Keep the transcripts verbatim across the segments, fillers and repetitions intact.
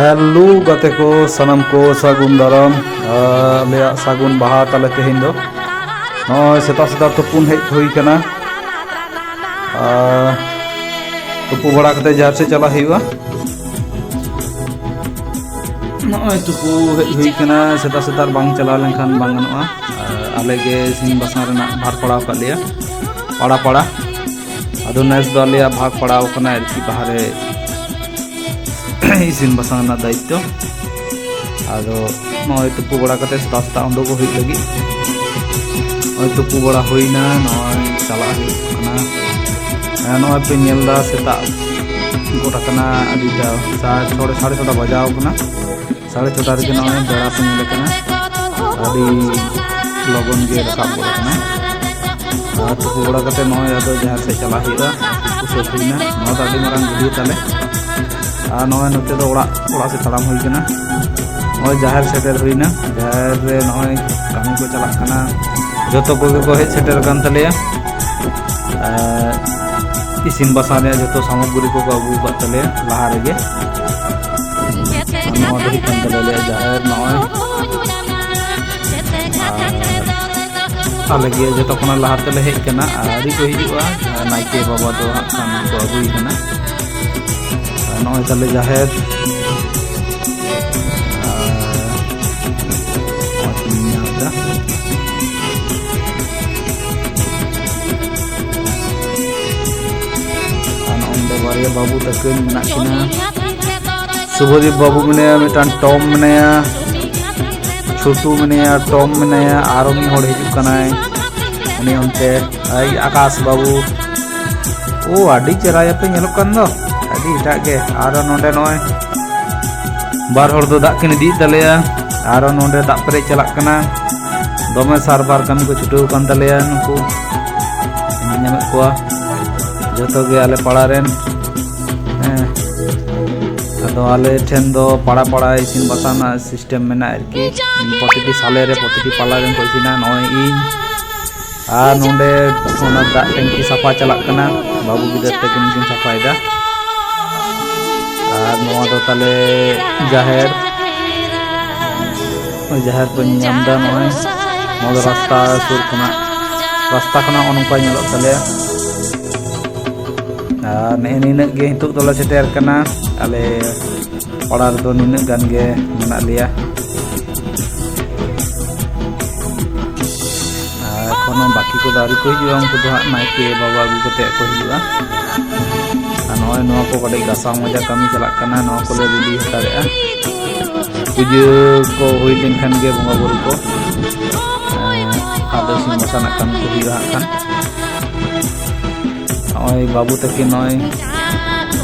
Hello ᱜᱟᱛᱮ ᱠᱚ, ᱥᱟᱱᱟᱢ ᱠᱚ ᱥᱟᱹᱜᱩᱱ ᱫᱟᱨᱟᱢ᱾ ᱟᱨ ᱟᱞᱮᱭᱟᱜ ᱥᱟᱹᱜᱩᱱ ᱵᱟᱦᱟ ᱛᱟᱞᱮ ᱛᱮᱦᱮᱧ ᱫᱚ᱾ ᱱᱚᱜᱼᱚᱭ ᱥᱮᱛᱟᱜ ᱥᱮᱛᱟᱜ ᱛᱩᱯᱩᱱ ᱦᱮᱡ ᱦᱩᱭ ᱠᱟᱱᱟ᱾ ᱟᱨ ᱛᱩᱯᱩ ᱵᱟᱲᱟ ᱠᱟᱛᱮ ᱡᱟᱦᱮᱨ ᱥᱮᱫ ᱪᱟᱞᱟᱜ ᱦᱩᱭᱩᱜᱼᱟ᱾ ᱱᱚᱜᱼᱚᱭ ᱛᱩᱯᱩ ᱦᱮᱡ ᱦᱩᱭ ᱠᱟᱱᱟ᱾ ᱥᱮᱛᱟᱜ ᱥᱮᱛᱟᱜ ᱵᱟᱝ ᱪᱟᱞᱟᱣ ᱞᱮᱱᱠᱷᱟᱱ ᱵᱟᱝ ᱜᱟᱱᱚᱜᱼᱟ᱾ ᱟᱨ ᱟᱞᱮ ᱜᱮ ᱤᱥᱤᱱ ᱵᱟᱥᱟᱝ ᱨᱮᱱᱟᱜ ᱵᱷᱟᱨ ᱯᱟᱲᱟᱣ ᱠᱟᱜ ᱞᱮᱭᱟ, ᱯᱟᱲᱟ ᱯᱟᱲᱟ᱾ ᱟᱫᱚ ᱱᱮᱥ ᱫᱚ ᱟᱞᱮᱭᱟᱜ ᱵᱷᱟᱜᱽ ᱯᱟᱲᱟᱣ ᱠᱟᱱᱟ ᱟᱨᱠᱤ, ᱵᱟᱦᱟ ᱨᱮ ᱤᱥᱤᱱ ᱵᱟᱥᱟᱝ ᱨᱮᱱᱟᱜ ᱫᱟᱭᱤᱛᱛᱚ᱾ ᱟᱫᱚ ᱱᱚᱜᱼᱚᱭ ᱛᱩᱯᱩ ᱵᱟᱲᱟ ᱠᱟᱛᱮ ᱥᱮᱛᱟᱜ ᱥᱮᱛᱟᱜ ᱩᱰᱩᱠᱚᱜ ᱦᱩᱭᱩᱜ ᱞᱟᱹᱜᱤᱫ᱾ ᱱᱚᱜᱼᱚᱭ ᱛᱩᱯᱩ ᱵᱟᱲᱟ ᱦᱩᱭᱱᱟ, ᱱᱚᱜᱼᱚᱭ ᱪᱟᱞᱟᱜ ᱦᱩᱭᱩᱜ ᱠᱟᱱᱟ᱾ ᱦᱮᱸ, ᱱᱚᱜᱼᱚᱭ ᱯᱮ ᱧᱮᱞ ᱮᱫᱟ, ᱥᱮᱛᱟᱜ ᱜᱚᱫ ᱟᱠᱟᱱᱟ, ᱟᱹᱰᱤᱴᱟ ᱥᱟᱲᱮ ᱪᱷᱚ, ᱥᱟᱲᱮ ᱪᱷᱚᱴᱟ ᱵᱟᱡᱟᱣ ᱠᱟᱱᱟ᱾ ᱥᱟᱲᱮ ᱪᱷᱚᱴᱟ ᱨᱮᱜᱮ ᱱᱚᱜᱼᱚᱭ ᱵᱮᱲᱟ ᱯᱮ ᱧᱮᱞ ᱠᱟᱱᱟ, ᱟᱹᱰᱤ ᱞᱚᱜᱚᱱ ᱜᱮ ᱨᱟᱠᱟᱵ ᱜᱚᱫ ᱟᱠᱟᱱᱟᱭ᱾ ᱟᱨ ᱛᱩᱯᱩ ᱵᱟᱲᱟ ᱠᱟᱛᱮ ᱱᱚᱜᱼᱚᱭ ᱟᱫᱚ ᱡᱟᱦᱮᱨ ᱥᱮᱫ ᱪᱟᱞᱟᱜ ᱦᱩᱭᱩᱜᱼᱟ᱾ ᱛᱩᱯᱩ ᱥᱟᱹᱛ ᱦᱩᱭᱱᱟ᱾ ᱱᱚᱣᱟ ᱫᱚ ᱟᱹᱰᱤ ᱢᱟᱨᱟᱝ ᱜᱟᱹᱰᱭᱟᱹ ᱛᱟᱞᱮ᱾ ᱟᱨ ᱱᱚᱜᱼᱚᱭ ᱱᱚᱛᱮ ᱫᱚ ᱚᱲᱟᱜ, ᱚᱲᱟᱜ ᱥᱮᱫ ᱛᱟᱲᱟᱢ ᱦᱩᱭ ᱠᱟᱱᱟ᱾ ᱱᱚᱜᱼᱚᱭ ᱡᱟᱦᱮᱨ ᱥᱮᱴᱮᱨ ᱦᱩᱭᱱᱟ᱾ ᱡᱟᱦᱮᱨ ᱨᱮ ᱱᱚᱜᱼᱚᱭ ᱠᱟᱹᱢᱤ ᱠᱚ ᱪᱟᱞᱟᱜ ᱠᱟᱱᱟ᱾ ᱡᱚᱛᱚ ᱠᱚᱜᱮ ᱠᱚ ᱦᱮᱡ ᱥᱮᱴᱮᱨ ᱟᱠᱟᱱ ᱛᱟᱞᱮᱭᱟ᱾ ᱟᱨ ᱤᱥᱤᱱ ᱵᱟᱥᱟᱝ ᱨᱮᱭᱟᱜ ᱡᱚᱛᱚ ᱥᱟᱢᱚᱜᱨᱤ ᱠᱚᱠᱚ ᱟᱹᱜᱩ ᱟᱠᱟᱫ ᱛᱟᱞᱮᱭᱟ ᱞᱟᱦᱟ ᱨᱮᱜᱮ᱾ ᱟᱨ ᱱᱚᱣᱟ ᱫᱚ ᱦᱩᱭᱩᱜ ᱠᱟᱱ ᱛᱟᱞᱮᱭᱟ ᱟᱞᱮᱭᱟᱜ ᱡᱟᱦᱮᱨ᱾ ᱱᱚᱜᱼᱚᱭ ᱟᱨ ᱟᱞᱮ ᱜᱮ ᱡᱚᱛᱚ ᱠᱷᱚᱱᱟᱜ ᱞᱟᱦᱟ ᱛᱮᱞᱮ ᱦᱮᱡ ᱠᱟᱱᱟ, ᱟᱨ ᱟᱹᱣᱨᱤ ᱠᱚ ᱦᱤᱡᱩᱜᱼᱟ᱾ ᱟᱨ ᱱᱟᱭᱠᱮ ᱵᱟᱵᱟ ᱫᱚ ᱦᱟᱸᱜ ᱠᱷᱟᱱ ᱠᱚ ᱟᱹᱜᱩᱭ ᱠᱟᱱᱟ᱾ ᱟᱨ ᱱᱚᱜᱼᱚᱭ ᱛᱟᱞᱮ ᱡᱟᱦᱮᱨ᱾ ᱟᱨ ᱱᱚᱜᱼᱚᱭ ᱛᱚ ᱧᱮᱞ ᱮᱫᱟ᱾ ᱟᱨ ᱱᱚᱜᱼᱚᱭ ᱱᱚᱰᱮ ᱵᱟᱨᱭᱟ ᱵᱟᱹᱵᱩ ᱛᱟᱹᱠᱤᱱ ᱢᱮᱱᱟᱜ ᱠᱤᱱᱟ᱾ ᱥᱩᱵᱷᱚᱫᱤᱯ ᱵᱟᱹᱵᱩ ᱢᱮᱱᱟᱭᱟ, ᱢᱤᱫᱴᱟᱝ ᱴᱚᱢ ᱢᱮᱱᱟᱭᱟ, ᱪᱷᱳᱴᱩ ᱢᱮᱱᱟᱭᱟ, ᱴᱚᱢ ᱢᱮᱱᱟᱭᱟ, ᱟᱨᱚ ᱢᱤᱫ ᱦᱚᱲ ᱦᱤᱡᱩᱜ ᱠᱟᱱᱟᱭ ᱩᱱᱤ ᱚᱱᱛᱮ, ᱟᱭ ᱟᱠᱟᱥ ᱵᱟᱹᱵᱩ᱾ ᱳ, ᱟᱹᱰᱤ ᱪᱮᱦᱨᱟ ᱭᱟᱯᱮ ᱧᱮᱞᱚᱜ ᱠᱟᱱ ᱫᱚ, ᱟᱹᱰᱤ ᱮᱴᱟᱜ ᱜᱮ᱾ ᱟᱨᱚ ᱱᱚᱰᱮ ᱱᱚᱜᱼᱚᱭ ᱵᱟᱨ ᱦᱚᱲ ᱫᱚ ᱫᱟᱜ ᱠᱤᱱ ᱤᱫᱤᱭᱮᱫ ᱛᱟᱞᱮᱭᱟ, ᱟᱨᱚ ᱱᱚᱰᱮ ᱫᱟᱜ ᱯᱮᱨᱮᱡ ᱪᱟᱞᱟᱜ ᱠᱟᱱᱟ᱾ ᱫᱚᱢᱮ ᱥᱟᱨᱵᱟᱨ ᱠᱟᱹᱢᱤ ᱠᱚ ᱪᱷᱩᱴᱟᱹᱣ ᱠᱟᱱ ᱛᱟᱞᱮᱭᱟ ᱱᱩᱠᱩ᱾ ᱧᱮᱞ ᱧᱟᱢᱮᱫ ᱠᱚᱣᱟ ᱡᱚᱛᱚ ᱜᱮ ᱟᱞᱮ ᱯᱟᱲᱟ ᱨᱮᱱ᱾ ᱦᱮᱸ, ᱟᱫᱚ ᱟᱞᱮ ᱴᱷᱮᱱ ᱫᱚ ᱯᱟᱲᱟ ᱯᱟᱲᱟ ᱤᱥᱤᱱ ᱵᱟᱥᱟᱝ ᱨᱮᱱᱟᱜ ᱥᱤᱥᱴᱮᱢ ᱢᱮᱱᱟᱜᱼᱟ ᱟᱨᱠᱤ᱾ ᱯᱨᱚᱛᱤᱴᱤ ᱥᱟᱞᱮ ᱨᱮ ᱯᱨᱚᱛᱤᱴᱤ ᱯᱟᱲᱟ ᱨᱮᱱ ᱠᱚ ᱤᱥᱤᱱᱟ᱾ ᱱᱚᱜᱼᱚᱭ ᱤᱧ ᱟᱨ ᱱᱚᱰᱮ ᱚᱱᱟ ᱫᱟᱜ ᱴᱮᱝᱠᱤ ᱥᱟᱯᱷᱟ ᱪᱟᱞᱟᱜ ᱠᱟᱱᱟ, ᱵᱟᱹᱵᱩ ᱜᱤᱫᱟᱹᱨ ᱛᱟᱹᱠᱤᱱ ᱠᱤᱱ ᱥᱟᱯᱷᱟᱭᱮᱫᱟ᱾ ᱟᱨ ᱟᱨ ᱱᱚᱣᱟ ᱫᱚ ᱛᱟᱞᱮ ᱡᱟᱦᱮᱨ, ᱡᱟᱦᱮᱨ ᱯᱮ ᱧᱮᱞ ᱧᱟᱢ ᱮᱫᱟ᱾ ᱱᱚᱜᱼᱚᱭ ᱱᱚᱣᱟ ᱫᱚ ᱨᱟᱥᱛᱟ ᱥᱩᱨ ᱠᱷᱚᱱᱟᱜ, ᱨᱟᱥᱛᱟ ᱠᱷᱚᱱᱟᱜ ᱱᱚᱜᱼᱚ ᱱᱚᱝᱠᱟ ᱧᱮᱞᱚᱜ ᱛᱟᱞᱮᱭᱟ᱾ ᱟᱨ ᱱᱮᱜᱼᱮ ᱱᱤᱱᱟᱹᱜ ᱜᱮ ᱱᱤᱛᱚᱜ ᱫᱚᱞᱮ ᱥᱮᱴᱮᱨ ᱠᱟᱱᱟ᱾ ᱟᱞᱮ ᱯᱟᱲᱟ ᱨᱮᱫᱚ ᱱᱤᱱᱟᱹᱜ ᱜᱟᱱ ᱜᱮ ᱢᱮᱱᱟᱜ ᱞᱮᱭᱟ᱾ ᱟᱨ ᱮᱠᱷᱚᱱᱳ ᱵᱟᱹᱠᱤ ᱠᱚᱫᱚ ᱟᱹᱣᱨᱤ ᱠᱚ ᱦᱤᱡᱩᱜᱼᱟ, ᱩᱱᱠᱩ ᱫᱚ ᱦᱟᱸᱜ ᱱᱟᱭᱠᱮ ᱵᱟᱵᱟ ᱟᱹᱜᱩ ᱠᱟᱛᱮ ᱠᱚ ᱦᱤᱡᱩᱜᱼᱟ᱾ ᱟᱨ ᱱᱚᱜᱼᱚᱭ ᱱᱚᱣᱟ ᱠᱚ ᱠᱟᱹᱴᱤᱡ ᱜᱟᱥᱟᱣ ᱢᱟᱡᱟ ᱠᱟᱹᱢᱤ ᱪᱟᱞᱟᱜ ᱠᱟᱱᱟ, ᱱᱚᱣᱟ ᱠᱚᱞᱮ ᱨᱮᱰᱤ ᱦᱟᱛᱟᱲᱮᱜᱼᱟ᱾ ᱯᱩᱡᱟᱹ ᱠᱚ ᱦᱩᱭ ᱞᱮᱱᱠᱷᱟᱱ ᱜᱮ ᱵᱚᱸᱜᱟ ᱵᱩᱨᱩ ᱠᱚ, ᱮᱸ, ᱟᱫᱚ ᱤᱥᱤᱱ ᱵᱟᱥᱟᱝ ᱨᱮᱱᱟᱜ ᱠᱟᱹᱢᱤ ᱠᱚ ᱦᱩᱭᱩᱜᱼᱟ ᱦᱟᱸᱜ ᱠᱷᱟᱱ᱾ ᱱᱚᱜᱼᱚᱭ ᱵᱟᱹᱵᱩ ᱛᱟᱹᱠᱤᱱ ᱱᱚᱜᱼᱚᱭ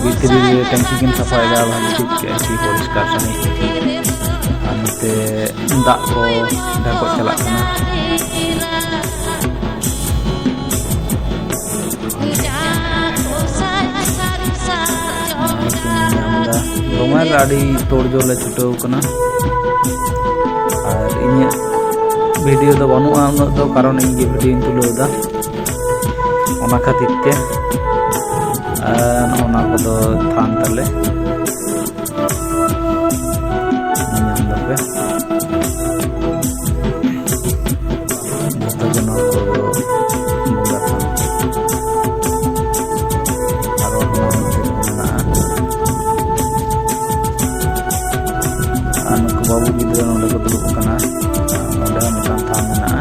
ᱵᱷᱤᱛᱨᱤ ᱨᱮ ᱴᱮᱝᱠᱤ ᱠᱤᱱ ᱥᱟᱯᱷᱟᱭᱮᱫᱟ, ᱵᱷᱟᱜᱤ ᱴᱷᱤᱠ ᱟᱨᱠᱤ ᱯᱚᱨᱤᱥᱠᱟᱨ ᱥᱟᱺᱦᱤᱡ᱾ ᱟᱨ ᱱᱚᱛᱮ ᱫᱟᱜ ᱠᱚ ᱰᱷᱟᱠᱚᱡ ᱪᱟᱞᱟᱜ ᱠᱟᱱᱟ᱾ ᱱᱚᱜᱼᱚᱭ ᱠᱤᱱ ᱧᱟᱢ ᱮᱫᱟ᱾ ᱫᱚᱢᱮ ᱞᱮ ᱟᱹᱰᱤ ᱛᱳᱲᱡᱳᱲ ᱞᱮ ᱪᱷᱩᱴᱟᱹᱣ ᱠᱟᱱᱟ᱾ ᱟᱨ ᱤᱧᱟᱹᱜ ᱵᱷᱤᱰᱤᱭᱳ ᱫᱚ ᱵᱟᱹᱱᱩᱜᱼᱟ ᱩᱱᱟᱹᱜ ᱫᱚ, ᱠᱟᱨᱚᱱ ᱤᱧ ᱜᱮ ᱵᱷᱤᱰᱤᱭᱳᱧ ᱛᱩᱞᱟᱹᱣ ᱮᱫᱟ᱾ ᱚᱱᱟ ᱠᱷᱟᱹᱛᱤᱨ ᱛᱮ, ᱟᱨ ᱚᱱᱟ ᱠᱚᱫᱚ ᱛᱷᱟᱱ ᱛᱟᱞᱮ᱾ ᱧᱮᱞ ᱫᱟᱯᱮ᱾ ᱡᱚᱛᱚ ᱜᱮ ᱱᱚᱣᱟ ᱠᱚ ᱵᱚᱸᱜᱟ ᱛᱷᱟᱱ᱾ ᱟᱨᱚ ᱱᱚᱣᱟ ᱢᱤᱫᱴᱮᱱ ᱢᱮᱱᱟᱜᱼᱟ᱾ ᱟᱨ ᱱᱩᱠᱩ ᱵᱟᱹᱵᱩ ᱜᱤᱫᱽᱨᱟᱹ ᱱᱚᱰᱮ ᱠᱚ ᱫᱩᱲᱩᱵ ᱟᱠᱟᱱᱟ᱾ ᱱᱚᱰᱮ ᱦᱚᱸ ᱢᱤᱫᱴᱟᱝ ᱛᱷᱟᱱ ᱢᱮᱱᱟᱜᱼᱟ᱾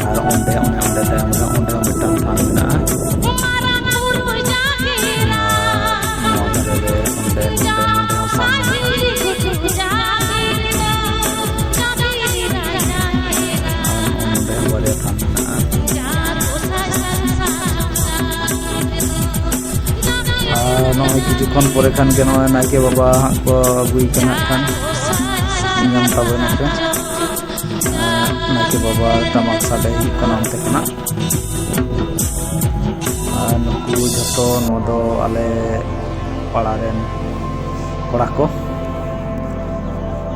ᱟᱨ ᱚᱸᱰᱮ, ᱚᱱᱮ ᱚᱸᱰᱮ ᱛᱟᱭᱚᱢ ᱨᱮ, ᱚᱸᱰᱮ ᱦᱚᱸ ᱢᱤᱫᱴᱟᱝ ᱛᱷᱟᱱ ᱢᱮᱱᱟᱜᱼᱟ᱾ ᱱᱚᱣᱟ ᱫᱷᱟᱨᱮ ᱨᱮ, ᱚᱸᱰᱮ, ᱱᱚᱰᱮ, ᱱᱚᱰᱮ ᱦᱚᱸ ᱛᱷᱟᱱ ᱢᱮᱱᱟᱜᱼᱟ᱾ ᱟᱨ ᱱᱚᱜᱼᱚ ᱱᱚᱰᱮ ᱦᱚᱸ ᱵᱟᱨᱭᱟ ᱛᱷᱟᱱ ᱢᱮᱱᱟᱜᱼᱟ᱾ ᱟᱨ ᱱᱚᱜᱼᱚᱭ ᱠᱤᱪᱷᱩ ᱠᱷᱚᱱ ᱯᱚᱨᱮ ᱠᱷᱟᱱ ᱜᱮ ᱱᱚᱜᱼᱚᱭ ᱱᱟᱭᱠᱮ ᱵᱟᱵᱟ ᱦᱟᱸᱜ ᱠᱚ ᱟᱹᱜᱩᱭ ᱠᱟᱱᱟ ᱦᱟᱸᱜ ᱠᱷᱟᱱ᱾ ᱧᱟᱢ ᱛᱟᱵᱚᱱᱟ ᱯᱮ᱾ ᱟᱨ ᱱᱟᱭᱠᱮ ᱵᱟᱵᱟ ᱴᱟᱢᱟᱠ ᱥᱟᱰᱮ ᱦᱩᱭᱩᱜ ᱠᱟᱱᱟ ᱚᱱᱛᱮ ᱠᱷᱚᱱᱟᱜ᱾ ᱟᱨ ᱱᱩᱠᱩ ᱡᱷᱚᱛᱚ ᱱᱚᱣᱟ ᱫᱚ ᱟᱞᱮ ᱯᱟᱲᱟ ᱨᱮᱱ ᱠᱚᱲᱟ ᱠᱚ᱾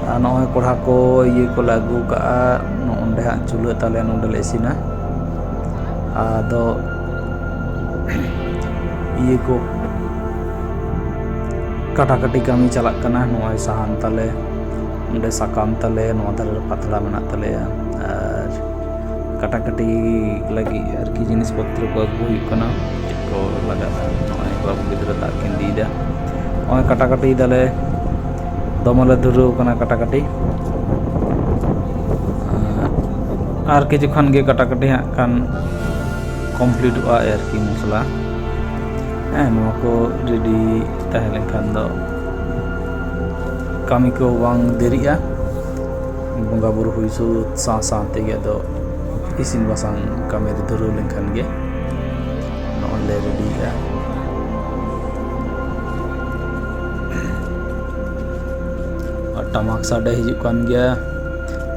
ᱟᱨ ᱱᱚᱜᱼᱚᱭ ᱠᱚᱲᱦᱟ ᱠᱚ ᱤᱭᱟᱹ ᱠᱚᱞᱮ ᱟᱹᱜᱩ ᱠᱟᱜᱼᱟ, ᱱᱚᱜᱼᱚ ᱱᱚᱸᱰᱮ ᱦᱟᱸᱜ ᱪᱩᱞᱦᱟᱹ ᱛᱟᱞᱮ, ᱱᱚᱸᱰᱮᱞᱮ ᱤᱥᱤᱱᱟ᱾ ᱟᱫᱚ ᱤᱭᱟᱹ ᱠᱚ ᱠᱟᱴᱟᱠᱟᱴᱤ ᱠᱟᱹᱢᱤ ᱪᱟᱞᱟᱜ ᱠᱟᱱᱟ᱾ ᱱᱚᱜᱼᱚᱭ ᱥᱟᱦᱟᱱ ᱛᱟᱞᱮ, ᱱᱚᱸᱰᱮ ᱥᱟᱠᱟᱢ ᱛᱟᱞᱮ, ᱱᱚᱣᱟ ᱫᱷᱟᱨᱮ ᱨᱮ ᱯᱟᱛᱲᱟ ᱢᱮᱱᱟᱜ ᱛᱟᱞᱮᱭᱟ, ᱟᱨ ᱠᱟᱴᱟᱠᱟᱴᱤ ᱞᱟᱹᱜᱤᱫ ᱟᱨᱠᱤ ᱡᱤᱱᱤᱥ ᱯᱚᱛᱨᱚ ᱠᱚ ᱟᱹᱜᱩ ᱦᱩᱭᱩᱜ ᱠᱟᱱᱟ, ᱪᱮᱫ ᱠᱚ ᱞᱟᱜᱟᱜᱼᱟ᱾ ᱱᱚᱜᱼᱚᱭ ᱵᱟᱹᱵᱩ ᱜᱤᱫᱽᱨᱟᱹ ᱫᱟᱜ ᱠᱤᱱ ᱤᱫᱤᱭᱮᱫᱟ᱾ ᱱᱚᱜᱼᱚᱭ ᱠᱟᱴᱟᱠᱟᱴᱤᱭ ᱫᱟᱞᱮ, ᱫᱚᱢᱮ ᱞᱮ ᱫᱷᱩᱨᱟᱹᱣ ᱠᱟᱱᱟ ᱠᱟᱴᱟᱠᱟᱴᱤ᱾ ᱟᱨ ᱠᱤᱪᱷᱩ ᱠᱷᱟᱱ ᱜᱮ ᱠᱟᱴᱟᱠᱟᱴᱤ ᱦᱟᱸᱜ ᱠᱷᱟᱱ ᱠᱚᱢᱯᱞᱤᱴᱚᱜᱼᱟ ᱟᱨᱠᱤ ᱢᱚᱥᱞᱟ᱾ ᱦᱮᱸ, ᱱᱚᱣᱟ ᱠᱚ ᱨᱮᱰᱤ ᱛᱟᱦᱮᱸ ᱞᱮᱱᱠᱷᱟᱱ ᱫᱚ ᱠᱟᱹᱢᱤ ᱠᱚ ᱵᱟᱝ ᱫᱮᱨᱤᱜᱼᱟ᱾ ᱵᱚᱸᱜᱟ ᱵᱩᱨᱩ ᱦᱩᱭ ᱥᱟᱹᱛ ᱥᱟᱶ ᱥᱟᱶ ᱛᱮᱜᱮ ᱟᱫᱚ ᱤᱥᱤᱱ ᱵᱟᱥᱟᱝ ᱠᱟᱹᱢᱤ ᱨᱮ ᱫᱷᱩᱨᱟᱹᱣ ᱞᱮᱱᱠᱷᱟᱱ ᱜᱮ ᱱᱚᱜᱼᱚᱭ ᱞᱮ ᱨᱮᱰᱤᱭᱮᱜᱼᱟ᱾ ᱟᱨ ᱴᱟᱢᱟᱠ ᱥᱟᱰᱮ ᱦᱤᱡᱩᱜ ᱠᱟᱱ ᱜᱮᱭᱟ,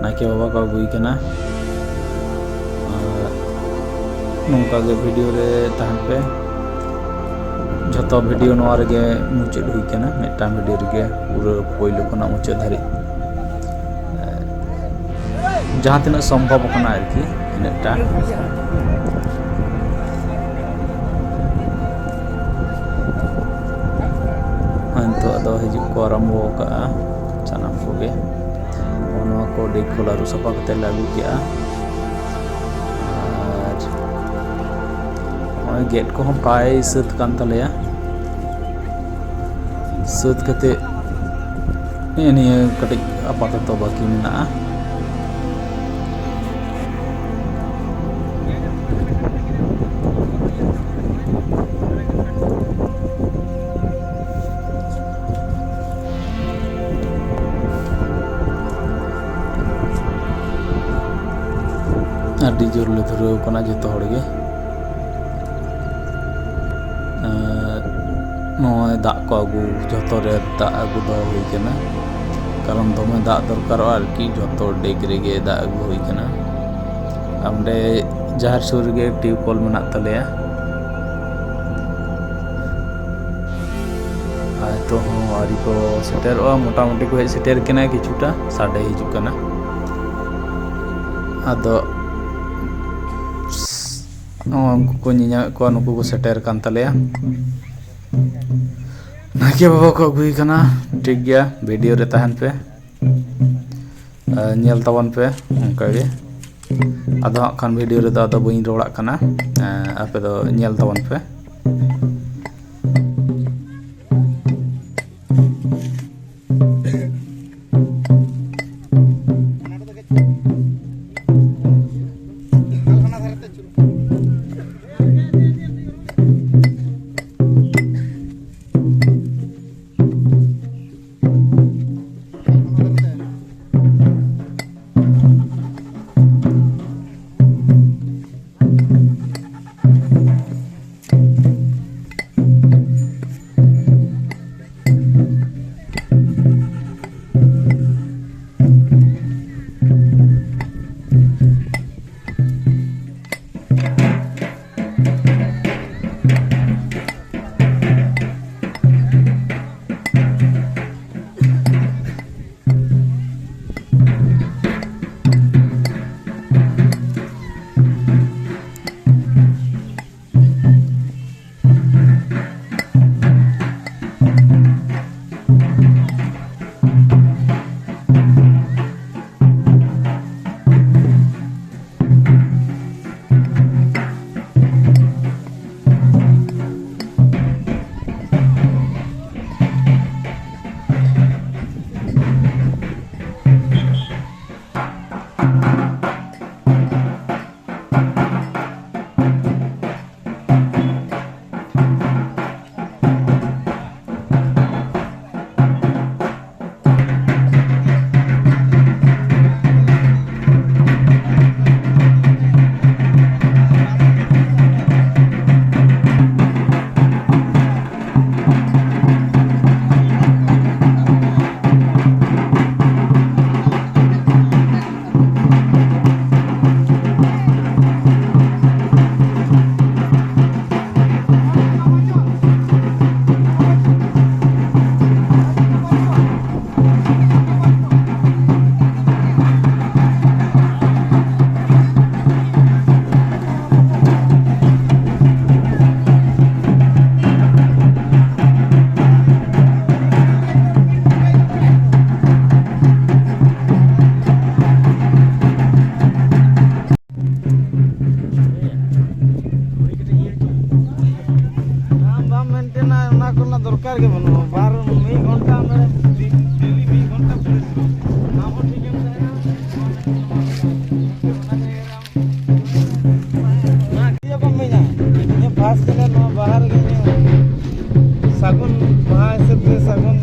ᱱᱟᱭᱠᱮ ᱵᱟᱵᱟ ᱠᱚ ᱟᱹᱜᱩᱭ ᱠᱟᱱᱟ᱾ ᱟᱨ ᱱᱚᱝᱠᱟ ᱜᱮ ᱵᱷᱤᱰᱤᱭᱳ ᱨᱮ ᱛᱟᱦᱮᱱ ᱯᱮ᱾ ᱡᱷᱚᱛᱚ ᱵᱷᱤᱰᱤᱭᱳ ᱱᱚᱣᱟ ᱨᱮᱜᱮ ᱢᱩᱪᱟᱹᱫ ᱦᱩᱭ ᱠᱟᱱᱟ, ᱢᱤᱫᱴᱟᱝ ᱵᱷᱤᱰᱤᱭᱳ ᱨᱮᱜᱮ ᱯᱩᱨᱟᱹ ᱯᱳᱭᱞᱳ ᱠᱷᱚᱱᱟᱜ ᱢᱩᱪᱟᱹᱫ ᱫᱷᱟᱹᱨᱤᱡ ᱡᱟᱦᱟᱸ ᱛᱤᱱᱟᱹᱜ ᱥᱚᱢᱵᱷᱚᱵ ᱠᱟᱱᱟ ᱟᱨᱠᱤ, ᱤᱱᱟᱹᱜᱴᱟ᱾ ᱱᱤᱛᱚᱜ ᱟᱫᱚ ᱦᱤᱡᱩᱜ ᱠᱚ ᱟᱨᱟᱢᱵᱚ ᱟᱠᱟᱫᱼᱟ ᱥᱟᱱᱟᱢ ᱠᱚᱜᱮ᱾ ᱱᱚᱜᱼᱚ ᱱᱚᱣᱟ ᱠᱚ ᱰᱮᱠ ᱠᱚ ᱞᱮ ᱟᱹᱨᱩᱵ ᱥᱟᱯᱷᱟ ᱠᱟᱛᱮ ᱞᱮ ᱟᱹᱜᱩ ᱠᱮᱜᱼᱟ᱾ ᱟᱨ ᱱᱚᱜᱼᱚᱭ ᱜᱮᱫ ᱠᱚᱦᱚᱸ ᱯᱨᱟᱭ ᱥᱟᱹᱛ ᱠᱟᱱ ᱛᱟᱞᱮᱭᱟ᱾ ᱥᱟᱹᱛ ᱠᱟᱛᱮ ᱱᱮᱜᱼᱮ ᱱᱤᱭᱟᱹ ᱠᱟᱹᱴᱤᱡ ᱟᱯᱟᱛᱚᱛᱚ ᱵᱟᱹᱠᱤ ᱢᱮᱱᱟᱜᱼᱟ᱾ ᱟᱹᱰᱤ ᱡᱳᱨ ᱞᱮ ᱫᱷᱩᱨᱟᱹᱣ ᱠᱟᱱᱟ ᱡᱚᱛᱚ ᱦᱚᱲ ᱜᱮ᱾ ᱟᱨ ᱱᱚᱜᱼᱚᱭ ᱫᱟᱜ ᱠᱚ ᱟᱹᱜᱩ, ᱡᱚᱛᱚ ᱨᱮ ᱫᱟᱜ ᱟᱹᱜᱩ ᱫᱚᱦᱚ ᱦᱩᱭ ᱠᱟᱱᱟ, ᱠᱟᱨᱚᱱ ᱫᱚᱢᱮ ᱫᱟᱜ ᱫᱚᱨᱠᱟᱨᱚᱜᱼᱟ ᱟᱨᱠᱤ, ᱡᱚᱛᱚ ᱰᱮᱠ ᱨᱮᱜᱮ ᱫᱟᱜ ᱟᱹᱜᱩ ᱦᱩᱭ ᱠᱟᱱᱟ᱾ ᱟᱨ ᱚᱸᱰᱮ ᱡᱟᱦᱮᱨ ᱥᱩᱨ ᱨᱮᱜᱮ ᱴᱤᱭᱩᱵᱽ ᱠᱚᱞ ᱢᱮᱱᱟᱜ ᱛᱟᱞᱮᱭᱟ᱾ ᱟᱨ ᱱᱤᱛᱚᱜ ᱦᱚᱸ ᱟᱹᱣᱨᱤ ᱠᱚ ᱥᱮᱴᱮᱨᱚᱜᱼᱟ, ᱢᱚᱴᱟᱢᱩᱴᱤ ᱠᱚ ᱦᱮᱡ ᱥᱮᱴᱮᱨ ᱠᱟᱱᱟ, ᱠᱤᱪᱷᱩᱴᱟ ᱥᱟᱰᱮ ᱦᱤᱡᱩᱜ ᱠᱟᱱᱟ᱾ ᱟᱫᱚ ᱱᱚᱜᱼᱚᱭ ᱩᱱᱠᱩ ᱠᱚ ᱧᱮᱧᱟᱢᱮᱫ ᱠᱚᱣᱟ, ᱱᱩᱠᱩ ᱠᱚ ᱥᱮᱴᱮᱨ ᱠᱟᱱ ᱛᱟᱞᱮᱭᱟ᱾ ᱱᱟᱭ ᱪᱮ ᱵᱟᱵᱟ ᱠᱚ ᱟᱹᱜᱩᱭ ᱠᱟᱱᱟ᱾ ᱴᱷᱤᱠ ᱜᱮᱭᱟ, ᱵᱷᱤᱰᱤᱭᱳ ᱨᱮ ᱛᱟᱦᱮᱱ ᱯᱮ, ᱟᱨ ᱧᱮᱞ ᱛᱟᱵᱚᱱ ᱯᱮ ᱚᱱᱠᱟ ᱜᱮ᱾ ᱟᱫᱚ ᱦᱟᱸᱜ ᱠᱷᱟᱱ ᱵᱷᱤᱰᱤᱭᱳ ᱨᱮᱫᱚ ᱟᱫᱚ ᱵᱟᱹᱧ ᱨᱚᱲᱟᱜ ᱠᱟᱱᱟ, ᱟᱯᱮ ᱫᱚ ᱧᱮᱞ ᱛᱟᱵᱚᱱ ᱯᱮ᱾ ᱨᱮᱱᱟᱜ ᱫᱚᱨᱠᱟᱨ ᱜᱮ ᱵᱟᱹᱱᱩᱜᱼᱟ᱾ ᱵᱟᱨ ᱢᱤᱫ ᱜᱷᱚᱱᱴᱟ ᱚᱸᱰᱮ ᱰᱮᱞᱤ ᱢᱤᱫ ᱜᱷᱚᱱᱴᱟ ᱯᱩᱨᱟᱹ ᱚᱱᱟ ᱦᱚᱸ ᱴᱷᱤᱠ ᱜᱮᱢ ᱛᱟᱦᱮᱱᱟ᱾ ᱚᱱᱟ ᱤᱭᱟᱹ ᱠᱚ ᱢᱮᱱᱟ, ᱤᱧᱟᱹᱜ ᱯᱷᱟᱥᱴ ᱪᱮᱱᱮᱞ ᱱᱚᱣᱟ ᱵᱟᱦᱟ ᱨᱮᱜᱮ ᱤᱧᱟᱹᱜ ᱥᱟᱹᱜᱩᱱ ᱵᱟᱦᱟ ᱦᱤᱥᱟᱹᱵ ᱛᱮ ᱥᱟᱹᱜᱩᱱ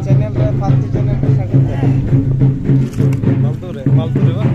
ᱪᱮᱱᱮᱞ ᱨᱮ, ᱯᱷᱟᱞᱛᱩ ᱪᱮᱱᱮᱞ ᱨᱮ ᱥᱟᱹᱜᱩᱱ ᱛᱮ᱾ ᱯᱷᱟᱞᱛᱩ ᱨᱮ, ᱯᱷᱟᱞᱛᱩ ᱨᱮ ᱵᱟᱝ?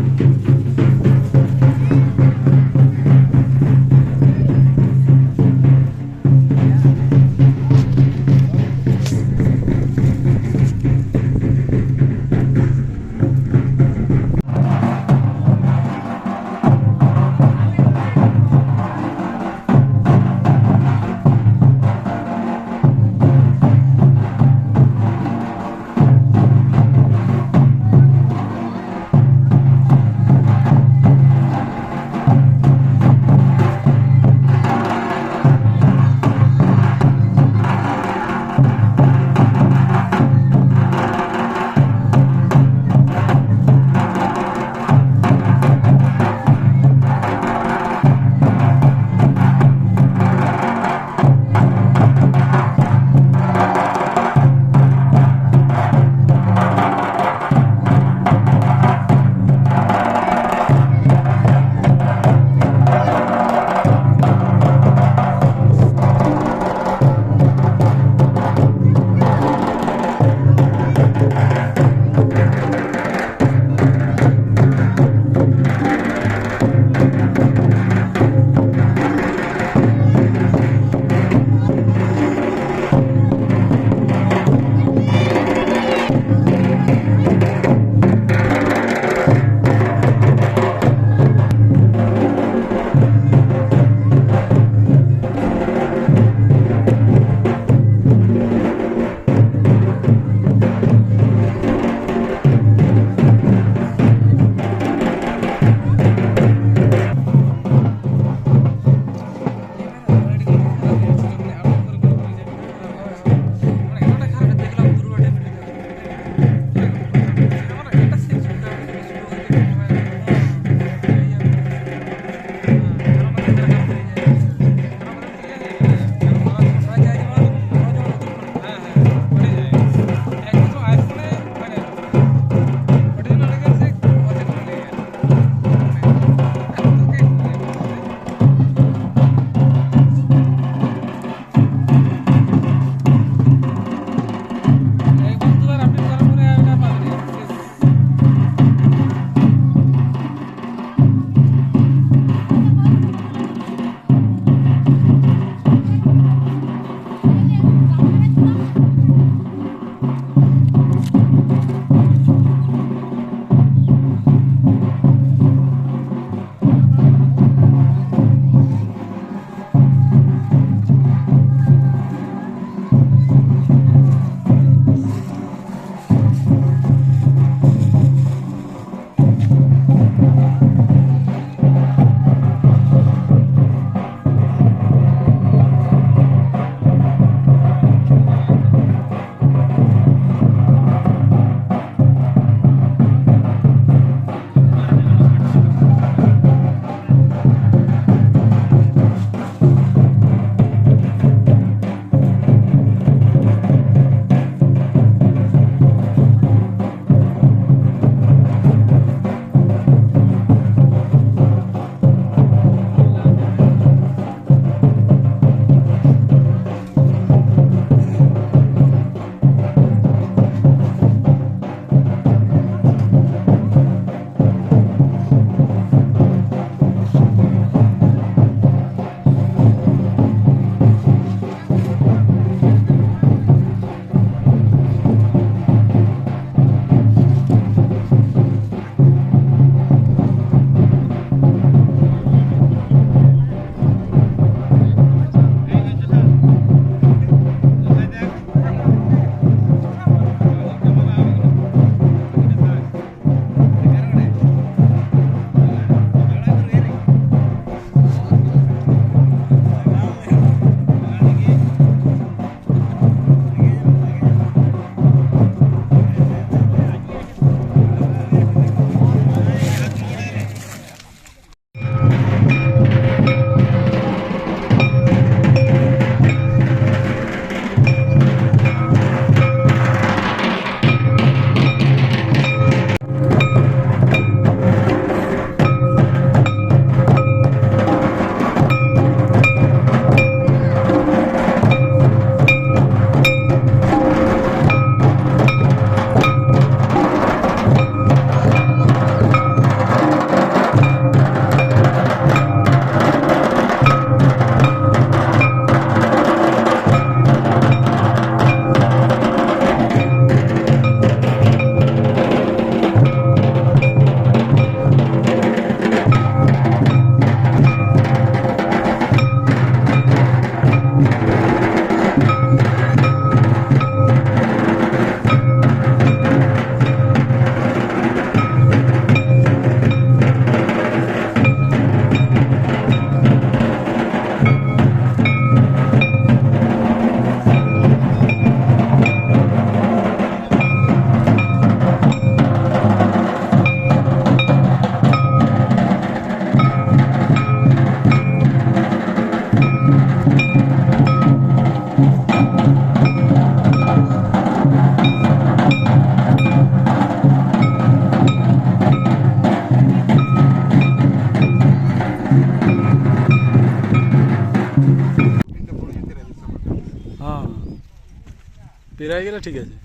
फिर आएगा ना, ठीक है जी।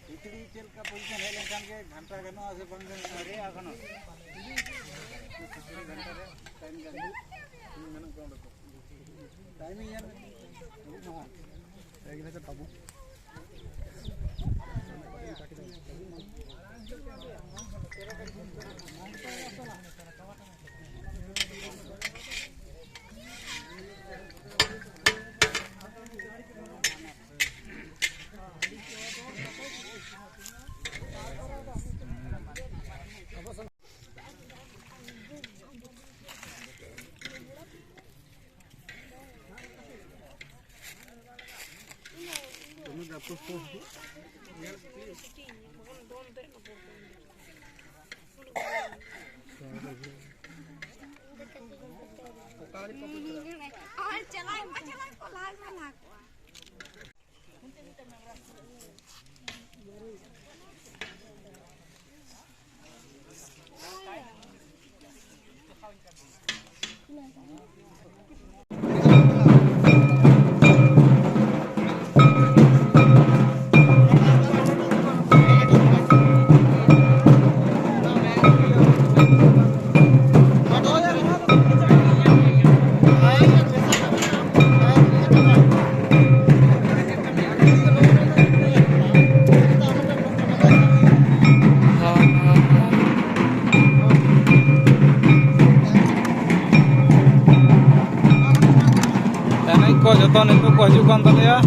ᱠᱷᱤᱪᱲᱤ ᱪᱮᱫ ᱞᱮᱠᱟ ᱯᱚᱡᱤᱥᱚᱱ ᱦᱮᱡ ᱞᱮᱱᱠᱷᱟᱱ ᱜᱮ ᱜᱷᱟᱱᱴᱟ ᱜᱟᱱᱚᱜᱼᱟ ᱥᱮ ᱵᱟᱝ ᱜᱟᱱᱚᱜᱼᱟ? ᱨᱮᱭᱟᱜ ᱜᱷᱟᱱᱚᱜᱼᱟ᱾ ᱠᱷᱤᱪᱲᱤ ᱜᱷᱟᱱᱴᱟ ᱨᱮ ᱴᱟᱭᱤᱢ ᱜᱟᱱ ᱦᱩᱭᱩᱜ᱾ ᱦᱩᱸ, ᱢᱮᱱᱟᱜ ᱠᱚᱣᱟ ᱚᱸᱰᱮ ᱠᱚ᱾ ᱴᱟᱭᱤᱢᱤᱝ ᱧᱮᱞ ᱢᱮ᱾ ᱦᱩᱭᱩᱜ ᱛᱟᱢᱟ᱾ ᱮᱠ ᱱᱚᱡᱚᱨ ᱵᱟᱹᱵᱩ᱾ ᱟᱨ ᱪᱟᱞᱟᱜ ᱢᱟ ᱪᱟᱞᱟᱜ ᱠᱚ ᱞᱟᱦᱟ ᱢᱟ ᱞᱟᱦᱟ ᱠᱚᱜᱼᱟ᱾ ᱠᱚ ᱡᱚᱛᱚ ᱱᱤᱛᱚᱜ ᱠᱚ ᱦᱤᱡᱩᱜ ᱠᱟᱱ ᱛᱟᱞᱮᱭᱟ᱾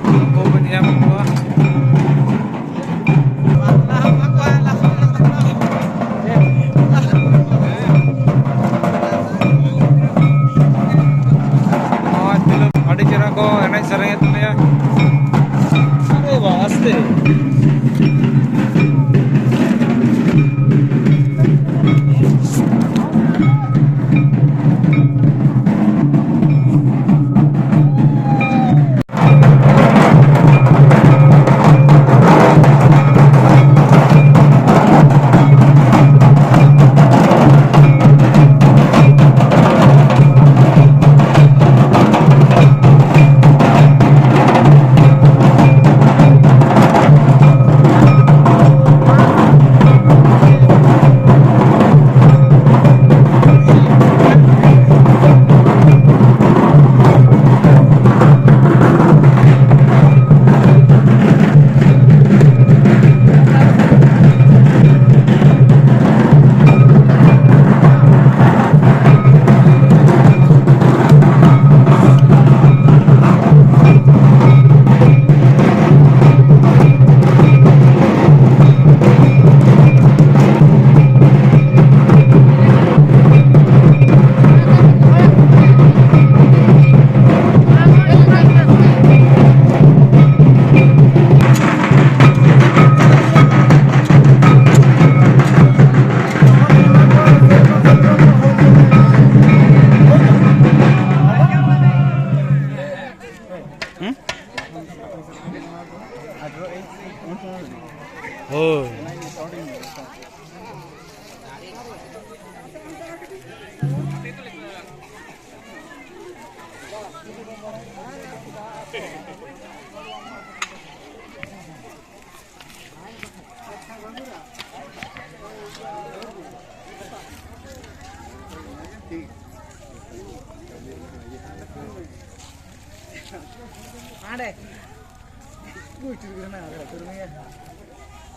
ᱩᱱᱠᱩ ᱵᱚᱱ ᱧᱮᱞ ᱠᱚᱣᱟ᱾ ᱱᱚᱜᱼᱚᱭ ᱛᱤᱱᱟᱹᱜ ᱟᱹᱰᱤ ᱪᱮᱦᱨᱟ ᱠᱚ ᱮᱱᱮᱡ ᱥᱮᱨᱮᱧᱮᱫ ᱛᱟᱞᱮᱭᱟ᱾ ᱟᱨᱮ ᱵᱟ, ᱟᱥᱛᱮ᱾ ᱦᱳᱭ᱾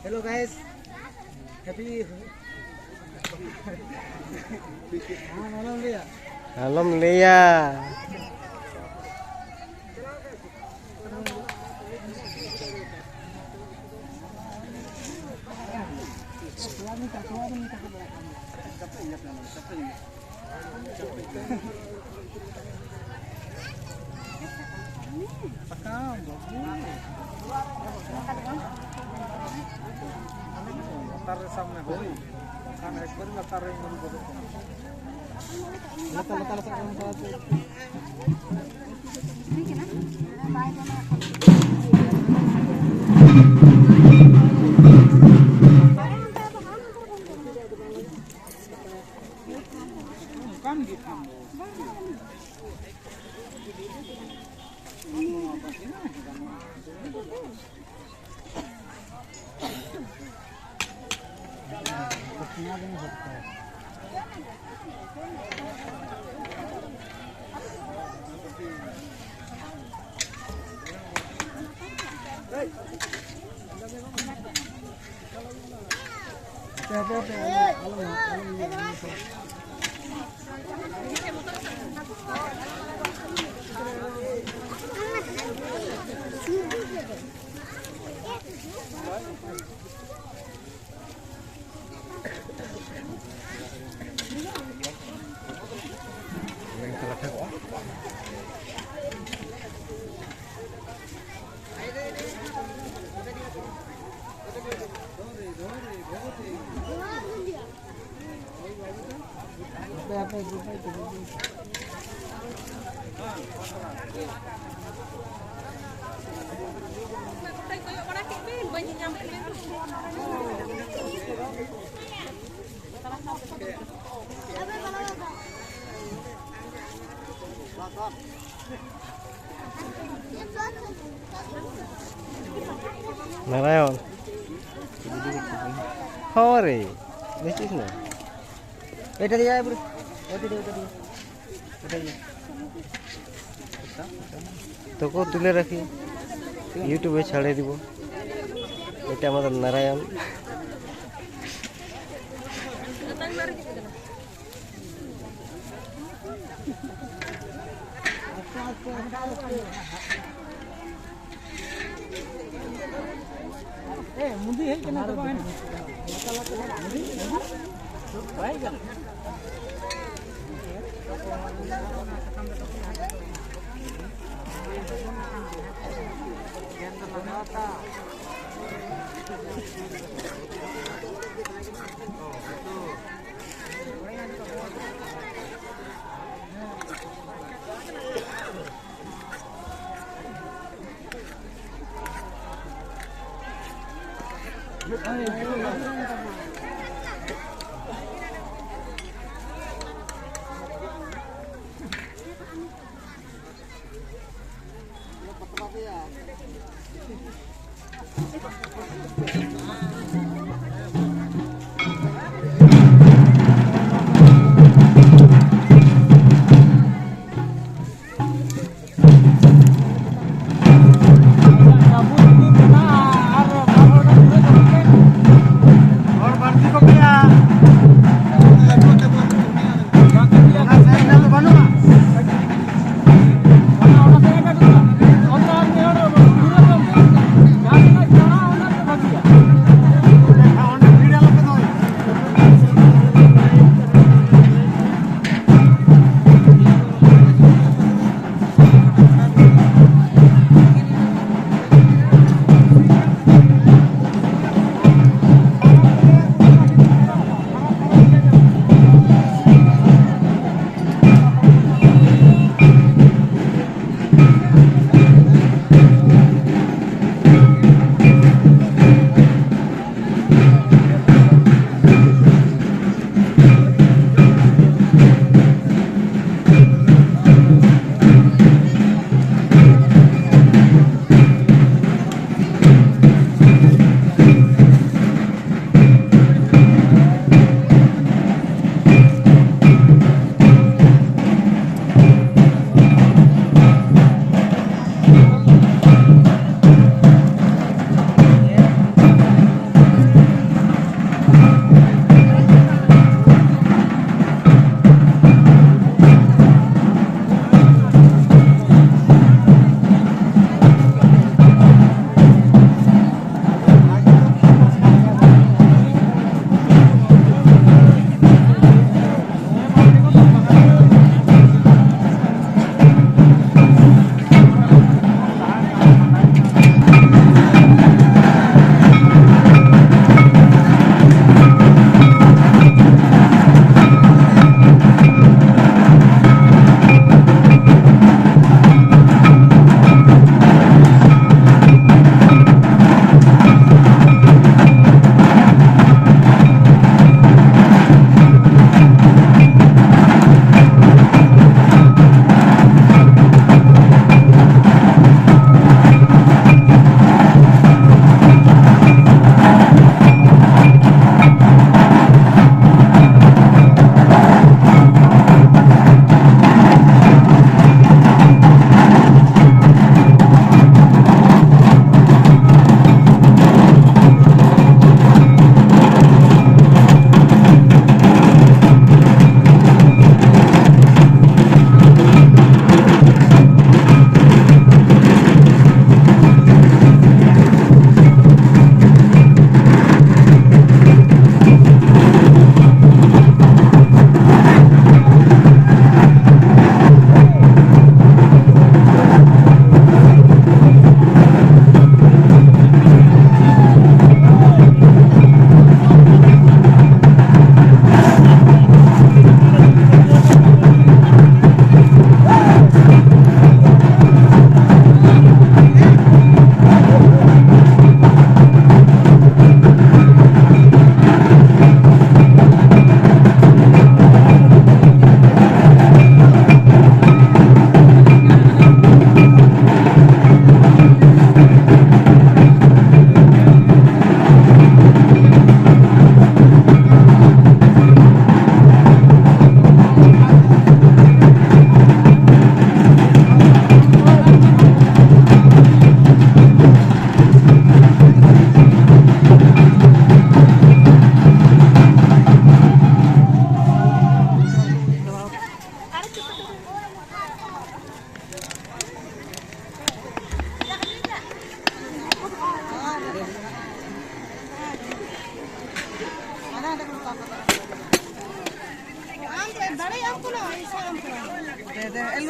Hello guys, happy. Alom liya. Alom liya. ᱥᱟᱠᱟᱢ ᱵᱟᱹᱵᱩ᱾ ᱞᱟᱛᱟᱨ ᱨᱮ ᱥᱟᱵ ᱢᱮ, ᱦᱳᱭ᱾ ᱵᱟᱠᱷᱟᱱ ᱮᱠᱵᱟᱨᱮ ᱞᱟᱛᱟᱨ ᱨᱮ ᱧᱩᱨᱩ ᱜᱚᱫᱚᱜ ᱠᱟᱱᱟ᱾ ᱞᱟᱛᱟᱨ, ᱞᱟᱛᱟᱨ, ᱞᱟᱛᱟᱨ, ᱞᱟᱛᱟᱨ, ᱞᱟᱛᱟᱨ᱾ ᱠᱟᱱ ᱜᱮ ᱠᱷᱟᱱ ᱫᱚ᱾ ᱱᱟᱨᱟᱭᱚᱱ᱾ ᱦᱳᱭ ᱨᱮ, ᱵᱮᱥ ᱴᱷᱤᱠ ᱱᱟ᱾ এটা দিয়ে আয়, বুড়ি। ওটা দিয়ে, ওটা দিয়ে। ওটা দিয়ে। তোকেও তুলে রাখি, YouTube-এ ছাড়িয়ে দিব। এটা আমাদের নারায়ণ। ᱮ, ᱢᱩᱫᱤ ᱦᱮᱡ ᱠᱟᱱᱟ ᱛᱚ ᱵᱟᱝ? ᱵᱟᱭ ᱜᱟᱱᱚᱜ᱾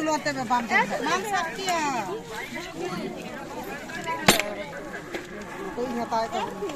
ᱵᱟᱢ ᱥᱟᱵ ᱠᱮᱭᱟ᱾ ᱤᱧ ᱦᱟᱛᱟᱣ ᱮᱫ ᱛᱟᱵᱚᱱᱟ᱾